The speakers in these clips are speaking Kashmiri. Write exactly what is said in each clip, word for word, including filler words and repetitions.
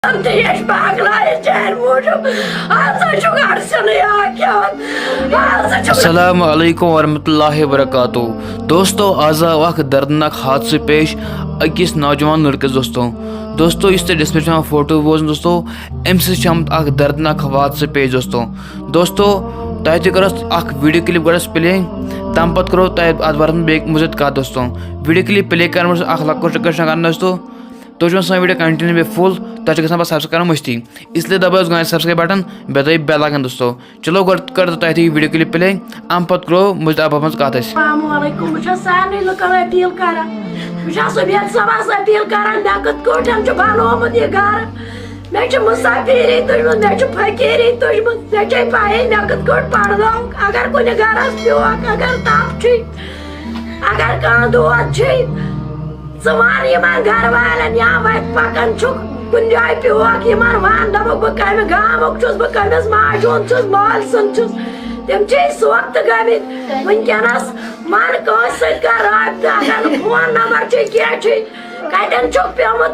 تریش پاگلایہِ چانہِ موٗجوٗب۔ آز ہا چھُ گاڈٕ سیُنٕے آب کھٮ۪وان۔ آز ہا چھُ السلام علیکم ورحمۃ اللہ وبرکاتہ۔ دوستو، آز آو اکھ دردناک حادثہٕ پیش أکِس نوجوان لڑکس۔ دوستو، دوستو، یُس تۄہہِ ڈسپلے چھُ آمُت فوٹو بوزُن دوستو، أمۍ سۭتۍ چھُ آمُت اکھ دردناک حادثہٕ پیش۔ دوستو، دوستو، تۄہہِ تہِ کٔرٕس اکھ ویڈیو کلپ گۄڈس پلے، تمہِ پتہٕ کرو تۄہہِ اتھ بارس منٛز بیٚیہِ مزید کتھ۔ دوستو، ویڈیو کلپ پلے کرنس اکھ لۄکُٹ رِکویسٹ کران۔ دوستو، تُہۍ چھِو آسان ویڈیو کنٹینیو بیٚیہِ فُل، تۄہہِ چھِ گژھان پَتہٕ سبسکرایب کَرُن مٔشتٕے۔ اس لیے دبٲیِو حظ گۄڈٕ سبسکرایب بٹن، بیٚیہِ دبٲیِو بیل آیکن۔ دوستو، چلو گۄڈٕ کَرو تۄہہِ تہِ یہِ ویڈیو کلپ پلے، اَمہِ پَتہٕ کرو مٔزیٖد اَتھ بابَتھ منٛز کَتھ أسۍ۔ السلام علیکم۔ بہٕ چھَس سارنٕے لُکَن اپیٖل کران، بہٕ چھَس عُبید صٲبَس اپیٖل کران، مےٚ کِتھ کٲٹھۍ چھُ بنومُت یہِ گرٕ؟ مےٚ چھِ مُسافِری تُجمٕژ، مےٚ چھِ فقیٖری تُجمٕژ، مےٚ چھے پَیی مےٚ کِتھ کٲٹھۍ پرنووُکھ۔ اگر کُنہِ گرس پیوکھ، اگر تپھ چھُے، اگر کانٛہہ دود چھُے، ژٕ وَن یِمن گرٕ والٮ۪ن یا وَتہِ پَکان چھُکھ، کُنہِ جایہِ پیوکھ یِمن وَن، دَپُکھ، بہٕ کَمہِ گامُک چھُس، بہٕ کٔمِس ماجہِ ہُنٛد چھُس، مٲلۍ سُنٛد چھُس۔ تِم چھِ أسۍ سوختہٕ گٔمٕتۍ۔ وٕنکیٚنَس وَن کٲنٛسہِ سۭتۍ کَر رٲبطہٕ، اگر نہٕ فون نمبر چھُے، کینٛہہ چھُے، کَتٮ۪ن چھُکھ پیوٚمُت،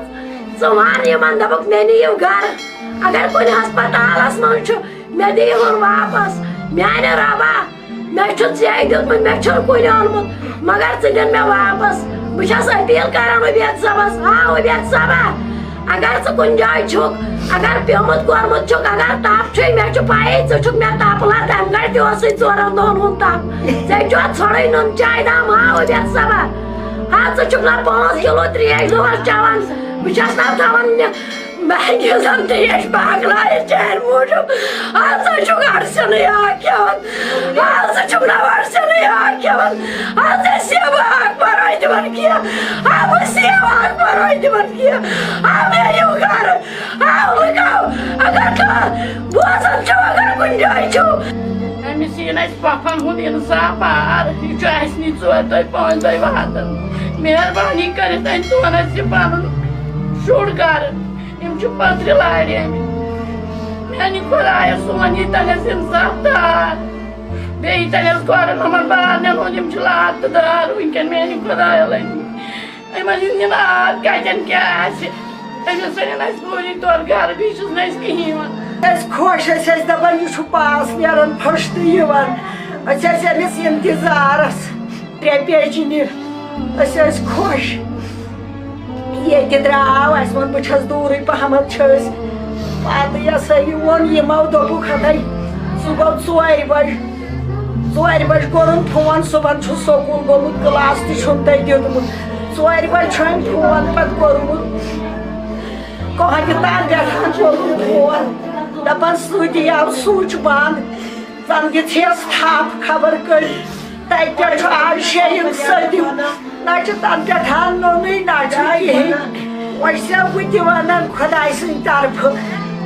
ژٕ وَن یِمن، دَپُکھ، مےٚ نِیِو گرٕ۔ اگر کُنہِ ہسپتالَس منٛز چھُ، مےٚ دِیِو واپس، میانہِ رۄبا، مےٚ چھُ ژےٚ دیُتمُت، مےٚ چھُنہٕ کُنہِ اوٚنمُت، مگر ژٕ دِن مےٚ واپس۔ بہٕ چھَس اپیٖل کران عُبید صٲبس، ہا عُبید صٲبا، اگر ژٕ کُنہِ جایہِ چھُکھ، اگر پیوٚمُت کوٚرمُت چھُکھ، اگر تپھ چھُے، مےٚ چھُ پَیی ژٕ چھُکھ مےٚ تپھ لد، تَمہِ گرِ تہِ اوسُے ژورن دۄہن ہُنٛد تپھ۔ ژےٚ چھُ ژھوٚرُے نُن چاے دام، ہا عُبید صٲبا، ہا ژٕ چھُکھ نا پانٛژھ کِلوٗ تریش دۄہس چٮ۪وان، بہٕ چھَس نا تھاوان مےٚ بہٕ ہیٚکہِ زَن تہِ یَش پاگلایہِ چانہِ موٗجوٗب۔ آز ہا چھُ گاڈٕ سیُنٕے آب کھٮ۪وان۔ آز ہا چھُ نہٕ گاڈٕ سیُنٕے آب کھٮ۪وان۔ آز ہا سیبہٕ آب پَرواے دِوان کینٛہہ۔ آ، بہٕ سیب آب پَرواے دِوان کینٛہہ۔ آ، مےٚ یِیِو گَرٕ۔ آ، لُکو، اگر کانٛہہ بوزان چھُ، اگر کُنہِ جایہِ چھُ۔ أمِس یِیہِ نہٕ اَسہِ پۄپھن ہُنٛد اِنصاف بار۔ یہِ چھُ اَسہِ نِش ژورِ دۄہہِ پانٛژِ دۄہہِ واتان۔ مہربٲنی کٔرِتھ أنۍ تون اَسہِ یہِ پَنُن شُر گَرٕ۔ یِم چھِ پٔترِ لارِ آمٕتۍ۔ میانہِ خۄدایہ، سون ییٖتٮ۪ن اَسہِ اِنصاف دار، بیٚیہِ ییٖتٮ۪ن اَسہِ گۄڈٕ یِمَن بارنٮ۪ن ہُنٛد، یِم چھِ لاتہٕ دار وٕنکٮ۪ن میانہِ خۄدایہ لٔگمٕتۍ۔ یِمَن ہُنٛد یِنہٕ آب کَتٮ۪ن کیٛاہ آسہِ، أمِس أنِن اَسہِ فوری طور گَرٕ، بیٚیہِ چھُس نہٕ اَسہِ کِہیٖنۍ وَنان۔ أسۍ خۄش، أسۍ ٲسۍ دَپان، یہِ چھُ پاس نیران، پھٔش تہٕ یِوان۔ أسۍ ٲسۍ أمِس اِنتظارَس۔ ترٛےٚ پیچہِ نِتھ أسۍ ٲسۍ خۄش۔ ییٚتہِ درٛاو، اَسہِ ووٚن، بہٕ چھَس دوٗرٕے پَہمَتھ، چھِ أسۍ پَتہٕ یہِ ہسا یہِ ووٚن یِمو، دوٚپُکھ، ہَتَے سُہ گوٚو ژورِ بَجہِ۔ ژورِ بَجہِ کوٚرُن فون، صُبحن چھُ سکوٗل گوٚمُت، کٕلاس تہِ چھُنہٕ تۄہہِ دیُتمُت۔ ژورِ بَجہِ چھُ أمۍ فون پَتہٕ کوٚرمُت، کۄہَنہِ تام پٮ۪ٹھ کوٚرمُت فون، دَپان، سُہ تہِ آو سُچ بنٛد۔ زن دِژ ہیس تھپھ خبر کٔمۍ۔ تتہِ پٮ۪ٹھ چھُ آز شیٚیِم صدی، نہ چھُ تتھ پٮ۪ٹھ نوٚنُے، نہ چھُ کِہیٖنۍ۔ وۄنۍ چھسو بہٕ تہِ ونان خۄداے سٕنٛدِ طرفہٕ،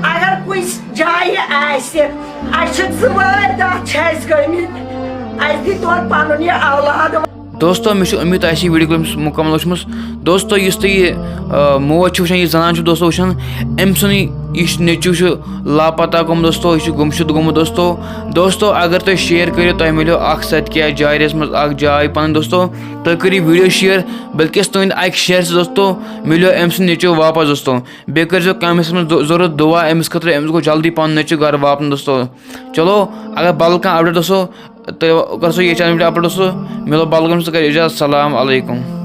اگر کُنہِ جایہِ آسہِ، اسہِ چھِ زٕ وٲرۍ دَہ چھِ اسہِ گٔمٕتۍ، اسہِ دِتۍ تورٕ پنُن یہِ اولاد۔ دوستو، مےٚ چھِ اُمید تۄہہِ آسہِ یہِ ویٖڈیو کلِپ مُکمل وٕچھمٕژ۔ دوستو، یُس تُہۍ یہِ، آ، موج چھِ وٕچھان، یہِ زنان چھِ دوستو وٕچھان، أمۍ سُنٛد یُس نیٚچوٗ چھُ لاپتہ گوٚمُت دوستو، یہِ چھُ گُمشُد گوٚمُت دوستو۔ دوستو، اگر تُہۍ شیئر کٔرِو، تۄہہِ مِلیو اکھ صدقہ جاریَس منٛز اکھ جاے پنٕنۍ دوستو۔ تُہۍ کٔرِو ویٖڈیو شیئر، بلکہِ تُہٕنٛدِ اکہِ شیئر سۭتۍ دوستو مِلیو أمۍ سُنٛد نیٚچوٗ واپس دوستو۔ بیٚیہِ کٔرۍزیو کمنٹس منٛز ض-، ضروٗرت دعا أمِس خٲطرٕ، أمِس گوٚو جلدی پنُن نیٚچوٗ گرٕ واپس دوستو۔ چلو، اگر بدل کانٛہہ اپڈیٹ اوسو، تہٕ کر سو یہ چینل اپڈیٹ اوسو، ملو بالکل سے کر اجازت۔ السلام علیکم۔